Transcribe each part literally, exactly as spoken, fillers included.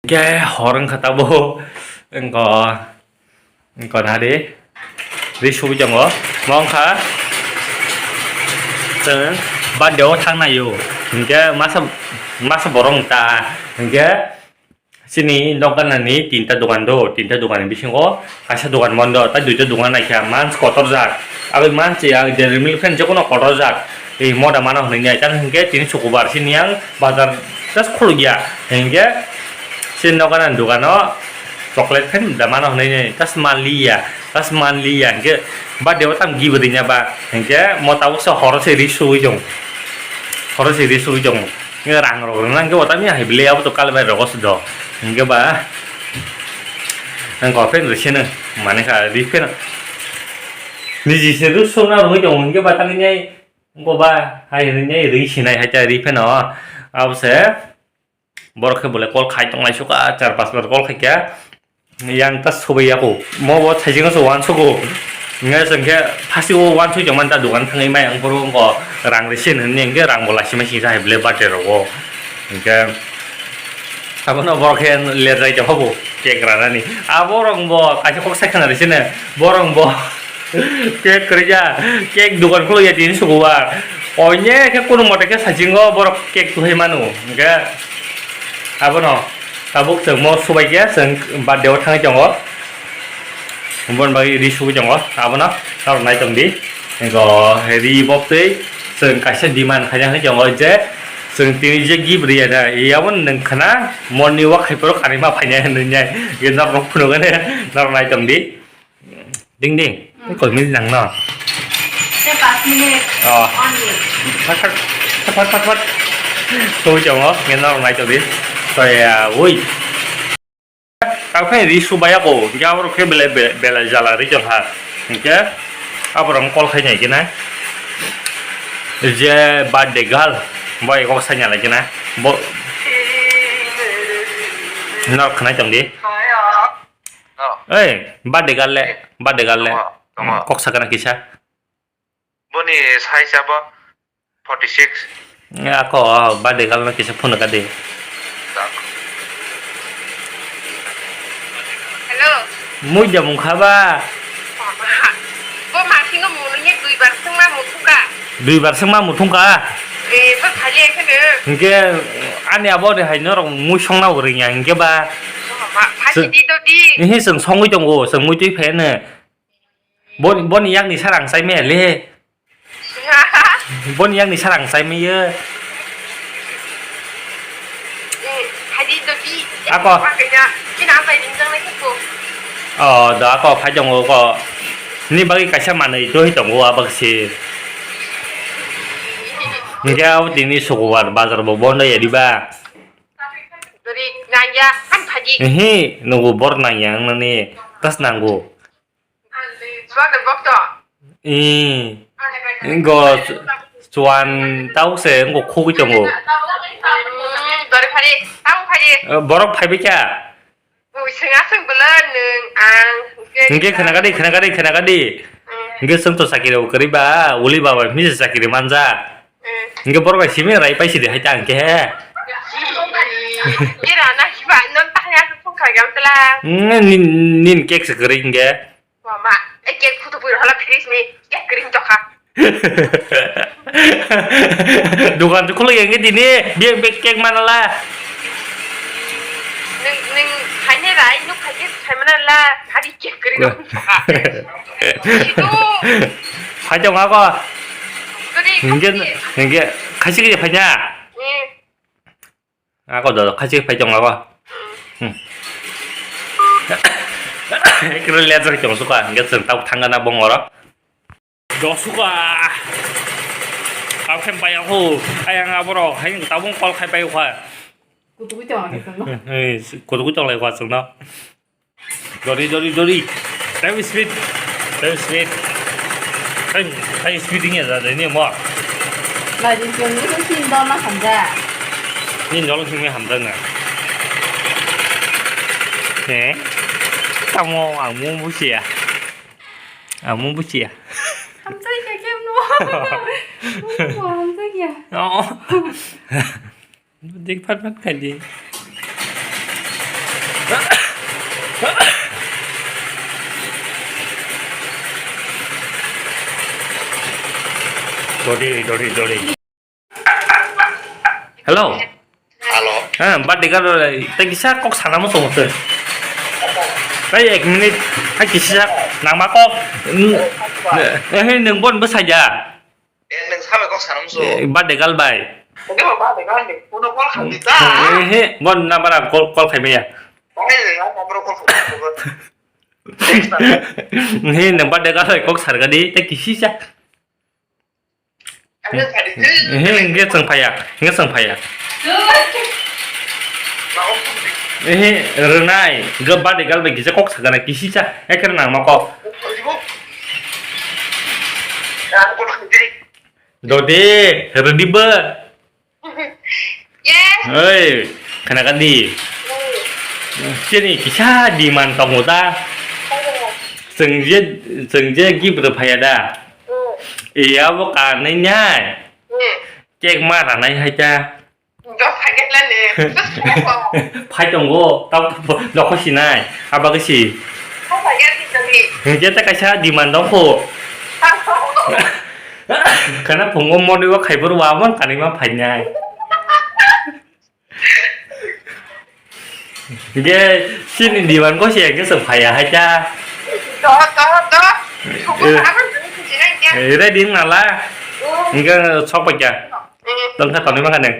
Ke hor wngkha tabuk. Wngkha, wngkha na di. Ri sugwi tongo. Mo wngkha. Chwng birthday o thang nai o. Hinkhe masa, masa borok wng ta. Hinkhe chini nok ganani tinta dogan do. Tinta dogan ni bisingo kaisa dogan bondo. Tai duita dogan naikha. Mans kotor jak. Aboni mans ya Dairy Milk fan jokono kotor jak. Ei moda mano hinwi nai. Tamo hinkhe tini sukubar chini yang bazar just khuluk ya. Hinkhe chini nok ganani dogano chocolate fan da mano hinwi nai. Tas manliya. Tas manliya. Hinkhe birthday o tamo gift rwna ba. Hinkhe mo tabuk se horo se ri sugwi tongo. Horo se ri sugwi tongo. Hinkhe rang rok rwna hinkhe bo tamo ya hai bele abo to kal bai rogo se do. Hinkhe ba ang ko fan rwseno mane kha ri fan. Niji se ru sugna rwgwi tongo hinkhe ba tamo nai. Wngkha ba hai rwnai rwi sinai hai ta rwi pheno. Abo se borok khe bole call khai tong lai suka, char pas bar call khai kha. Yang ta subai yako. Mo bo thaijing se uansugo. Nge se khe phasi o uansuk jong man ta dogan thangwi mai ang boro wngkha rang rwi sin hwnwi hwnkhe rang bo lachi mai singsa hai bole birthday rogo. Hinkhe abono borok khe lerjai tongkha bo cake ranani. Abo rong bo kaisa kok sai khna rwi sino. Borok bo Cake kwrwija, cake dogan khulukya tini sukubar. Oine khe kunu mote khe sachingo borok cake tuhai manu. Hinkhe abono tabuk chwng mo subaikhe chwng birthday o thangwi tongo. Boni bagwi ri sugwi tongo. Abono norok nai tongdi. Ego ri bok twi chwng kaisa demand khaina hinwi tongo je chwng tini je gift riya da, yabo nwng khna morning walk khai phuru kanwi ma phainai hinwi nai. Norok phunukgwi norok nai tongdi. Ding ding. Mm. Tei koi minute nang no? Tei pas minute. Oh. Only. Fat fat fat fat fat. Tui tongo, ngen no nai todi. Soya, ui. Tao khe ri subaya ko, hinkhe abo khe bele bele jala ri jol ha. Hinkhe abo rong call khai nai khe na. Je birthday girl, boy ko sanya lai khe na. Bo. Nor khnai tong di. Oh. Oi, birthday girl le, birthday girl le. Tongma, tongma. Kok sakana kisa. Boni size abo forty six. Ako, birthday girl no kisa phone ka de. Tak. Hello. Mui da mung kha ba. Bo ma singo mung nungya dui bar sungma mung kha. Dui bar sungma muthung ka? Eh, to thali ekhene. Hinkhe ani abo de hai norok mui songna bo ringya hinkhe ba. Ma, phasi di to di. Ehe, chwng songwi tongo, chwng mui twi pheno. Boni, boni yakni sarang chai maya le. Boni yakni sarang chai maya. Eh, phai di to di. Ako. Kina, kina apa ini jangan lagi ko. Oh, da ako phai tongo ko. Ni bagwi kaisa manwi twi tongo abak se. Hinkhe abo tini sukubar bazar bo bondo ya diba? Dori nangya, kan phaji. Ehe, nugo bor nangya ang nani tas nango. Suan bok to. Eh, go suan tau se ngo khogwi tongo. Hmm, dori phaji, tau phaji. Eh, borok phaibai kha. Ui, swnga swng bwla nwng ang, hwnkhe Hwnkhe khna gadi, khna gadi, khna gadi. Hmm. Hwnkhe chwng to chakiri rw kwrwi ba, uli baba hwnwi se chakiri manja. Hmm. Hwnkhe borok bai simi rai pai sidi hai ta hwnkhe he. Ira na hiba non ta ya phung kha gam tla. Hmm, nin, nin cake se kwrwi hwnkhe. Mama, e cake photo pui hala fridge ni cake kwrwi tokha. Dukan tu khuluk yang tini, biang bek cake mana la. Neng, neng, khaine rai, nuk khaine sai mana la, hari cake kwrwi tokha. Itu. Phai tong ako. Tadi Hingke, kasi. Hingke, kaisi kaisi phai na. Eh. Ako do, kaisi phai tong ako. Hmm. Ekre letter tong suka, hingke chwng tabuk thangna bongoro. Do suka. Tabuk khe pai ako, ayang aboro, hai tabuk call khai pai kha. Kutugui tong ako. Eh, kutugui tong lai kha chwngno. Dori, dori, dori. Time speed. Time speed. Time, time speed ni ada ni mo. Lajin tong ni sin dona hamja. Ni dol sing hamja na. Eh? Tamo ang mo busia. Ang mo busia. Hamja ya kem no. Mo hamja ya. Oh. Dik phat phat khai di. Dodi, dodi, dodi. Hello. Hello. Ha, birthday girl, tei kisa kok sana mo tongo tei. Tei ek minute, ha kisa nangma kok. Eh, eh, nwng bon bwsai ya. Eh, nwng sabai kok sana mo so. Eh, birthday girl bai. Oke, birthday girl ni. Kuno call khamdi ta. Eh, eh, bon number ang call, call khai maya. Oke, nwng number call khamdi. He, nwng birthday girl bai kok sargadi, tei kisi sa. He, hingke chwng phaiya, hingke chwng phaiya. He, rwnai, hingke birthday girl bai kisa kok sagana, kisi sa, ekere nangma kok. Dodi, rwdi bo. Yes. Oi, khana kandi. Chini kisa demand tongo da. Chwng je, chwng je gift rw phaiya da. Iya bo kanwi nai. Cake ma ranai hai ta. Phai tongo, tamo nokho sinai, abo khe si. Hingke ta kaisa demand dong kho. Khana phungo modi o khaibo rw amon kanwi ma phainai. Hingke chini demand ko se hingke se phaiya hai ta. Do, do, do. Eh. Eh, ready wng nala. Mm. Hingke sok pai kha. Mm. Tong kha tonwi ma kha nwng.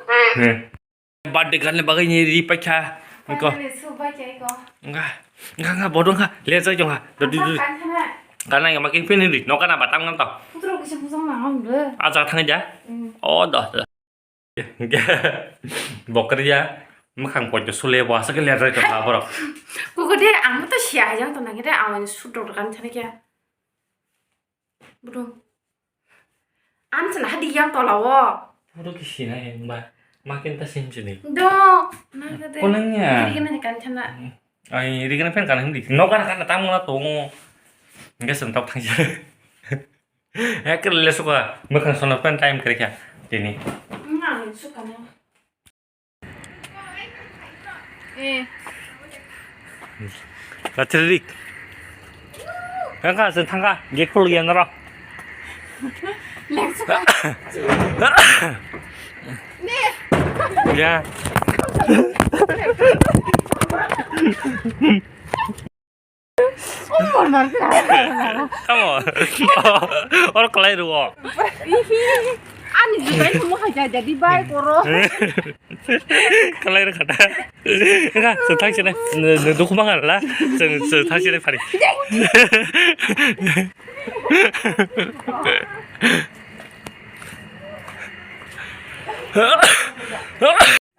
Mm. Hmm. Birthday girl ni bagwi ni ri paikha. Ko. Kanani su bai khe ko. Nga, nga, nga, bodo nga. Le jai jong ha. Do, do, do. Kan thana. Kana nga makin pin ri. No kana batam ngan to. Putro kisa bujang na ang de. Aja thang ja. Hmm. Oh, do, do. Bokri ya. Makhang poi to sule bo asa ke le jai to ha borok. Ko ko de ang to sia jang to nang de ang su do kan thana kya. Bro. Ang sana hadi yang tola wo. Bro ki sina he ba. Makin ta sim sini. Do. Na ga de. Konang ya. Kiri kena kan thana. Ai, ri kena pen kan hindi. No kan kan tamo na tongo. Nge sen tok thang sini. He kere le suka. Makan sono pen time kere kya. Tini. Nga suka na. Eh. Latrik. Thangka, sen thangka, gate khul gyan ro. Ya. Tamo. Oro kalai ruo. Ani jutai tamo hai jadi bai koro. Kalai rwkha da. Wngkha, chwng thang sinai. Nwng, nwng dukhu mangkha la. Chwng, chwng thang sinai phari.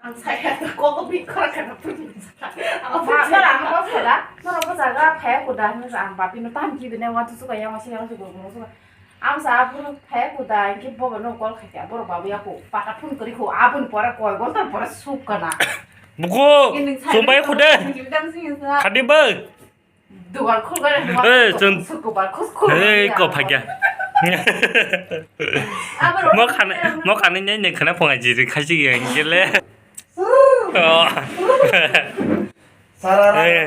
Ang saya tu kok bi kor kana pun. Ang sana ang kok sana. Sana kok sana phaya kuda ni ang bapi no tam ki bine wa tu suka yang masih yang suka suka. Ang sa aphuru phai kuda, hingke bobo no call khaikha, borok babu ya ko, pata phone kori ko, aboni pore koi gonta pore suk kana. Buko, ini saya sumbai khude. Ini dang sing sa. Khadi bai. Dugar khul gare. Eh, chun. Suk ko bar khus khul. Eh, ko phagya. Abo mo khane, mo khane ne ne khana phonga jiri khaji ge hingke le. Oh. Sararara. Eh.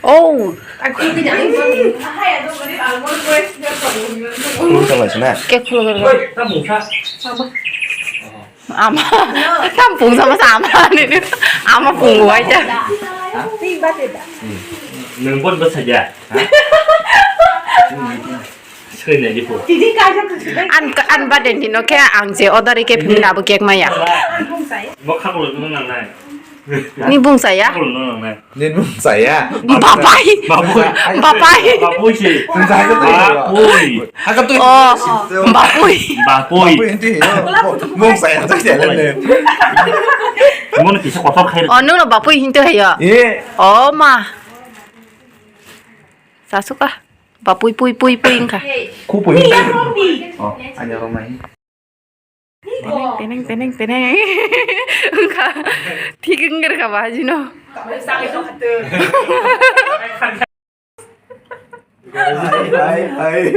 Oh. Cake khuluk gana. Ama. Kampung sama sama ni. Ama pungu aja. Nwng bot bwsa ya? Soi nai di po. An, an birthday ni no khe ang je order khe phimina abo cake maya. Bo kha ko no nang nai. Ni bung saya? Kha ko no nang nai. Ni bung saya? Bapai. Bapai. Bapai. Bapai si. Bung saya tu. Bapai. Haka tu. Oh, bapai. Bapai. Bapai enti. Bung saya tak jalan ni. Mo ni kisa kotor khai. Oh, nung no bapai hinto hayo. Ye. Oh ma. Sasuka. Ba pui pui pui pui wngkha. Ku pui. Oh, anya romai. Teneng teneng teneng teneng. Wngkha. Thik wngkha ba hajino. Ai, ai, ai.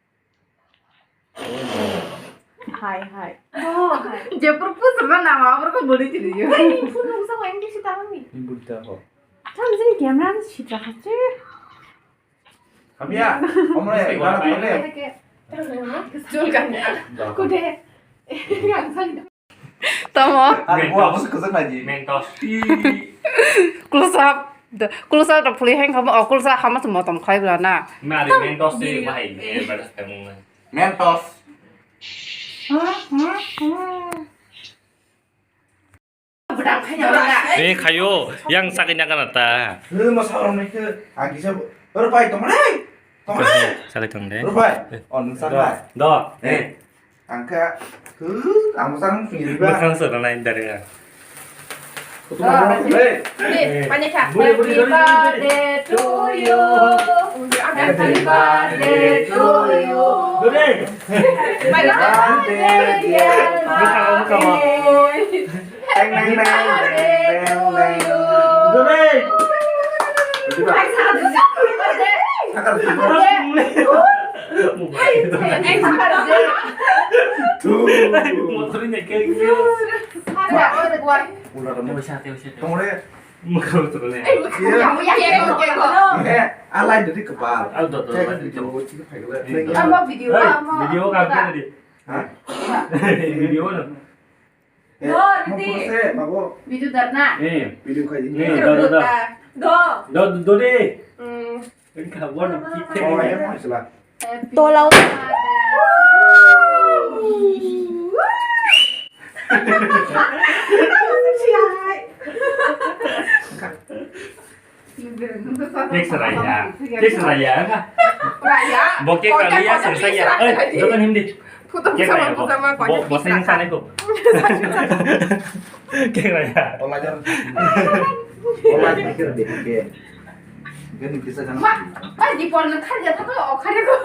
Hai, hai. Oh, hai. Jepur pusuk na nama, abor ko bodi chili yo. Hai, phun nung sa, English ta kami. Ni budi ta ho. Tam jini camera ni sitra khache. Hamya, omre, gana thole. Jol kanya. Kude. Yang sang. Tamo. Ar bo abo se kwchak nai di. Mentos. Close up. Close up to puli hang kamo, oh, close up hamo se motom khai bla na. Mari Mentos se bahai, eh, badas tengmung na. Mentos. Eh, khayo, yang sakit nyakan ata. Lu mau sarong ni ke, agi sa, rupai tong deh, tong deh. Sakit tong deh. Rupai, oh, nung sakit. Do, eh. Ang kha, huh, ang sang sini ba. Bakang sa na indar ya. Hey. Happy birthday to you. Happy birthday to you. Happy birthday, dear Mami. Teng, teng, teng, teng, teng, teng. Dore. Sakar. Tuh. Motor ini kayak gitu. Ular dong. Tong deh. Muka betul nih. Iya. Eh, alai dari kepala. Aldo, aldo, aldo. Video, video kagak tadi. Hah? Video mana? Eh, mau putus eh, mabo. Video darna. Eh. Video kayak gini. Eh, do, do, do. Do. Do, do, do deh. Hmm. Enggak, gua udah pikir. Oh, ya, mau istilah. Tolau. Cake seraya. Cake seraya, enggak? Raya. Bo cake raya, seraya. Eh, jangan hindi. Puta sama, puta sama, bo, bo sini sana ko. Kira ya. Ola jar. Ola pikir deh, oke. Gani bisa kan? Ma, pas di porno kharja thaka, o kharja ko.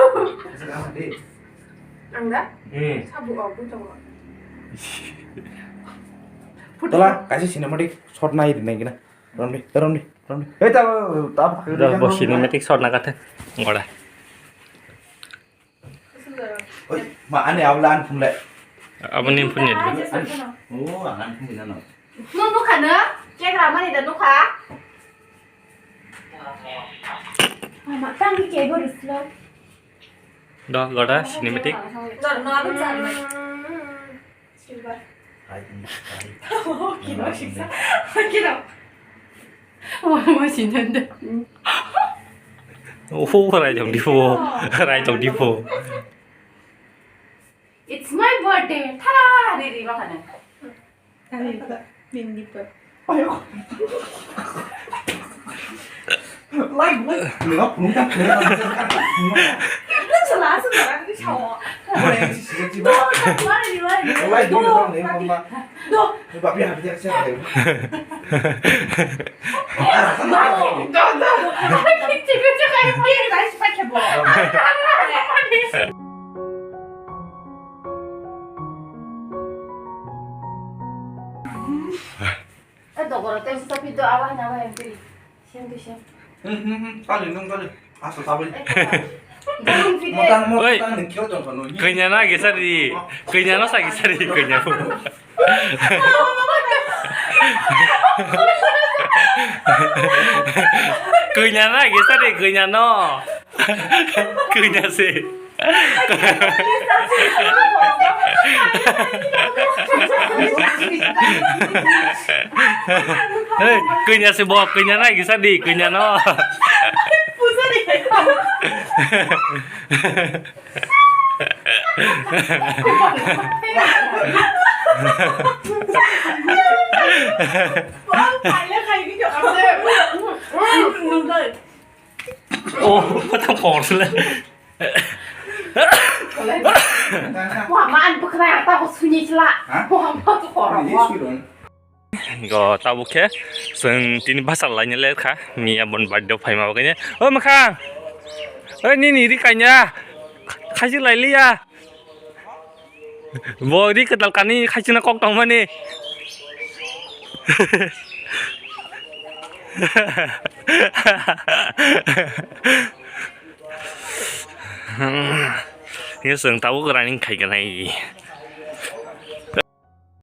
Bisa kan, deh. Ang da? Hmm. Sabu o bu tongo. Tola, kaisa cinematic shot nai di nai gina. Rom di, rom di, rom di. Eh, ta, ta. Bo cinematic shot na kate. Ngora. Oi, ma, ani abla an phunle. Aboni phunle. Oh, ang an phunle no. No nukha no? Cake ramani da nukha. Mama, tang cake go rislo. Do, goda, cinematic. No, no, abang sana. Silver. Kino siksa. Kino. Wah, masih nanda. Oh, rai tong di po. Rai tong di po. It's my birthday. Tara, riri, makanya. Kami pa, hindi pa. Ayo. Lai, lai. Nggak, nggak, nggak. Lu jelas, jelas, ini sama. Boleh, sih, sih, sih. Duh, tak lari, lari. Lai, duh, duh, duh, duh. Duh. Duh, duh, duh. Cik, cik, cik, ayo, ini, guys, pakai bola. Eh, dogoro tei susa phi do, awa hina awa hina phi. Same to same. Hmm, hmm, hmm. Kali, nung kali. Asa sabai. Eh, kali. Motang, motang, oi. Nung kyo tong kono. Kanya na gisa di. Kanya na sa gisa di, kanya. Kanya na gisa di, kanya no. Kanya si. Hey, kanya si bo, kanya na gisa di, kanya no. Oh, patang kor sila. Wah, man, bukan apa, aku sunyi sila. Hah? Wah, apa tuh korang, wah. Go tabuk khe chwng tini bachar laina le kha, miya bon birthday phaima bagwi ne. O Mwkhang, o nini ri kanya, khaisik lai liya. Bo ri kwtal kani khaisik na kok tongmani. Ye chwng tabuk running khai kanai.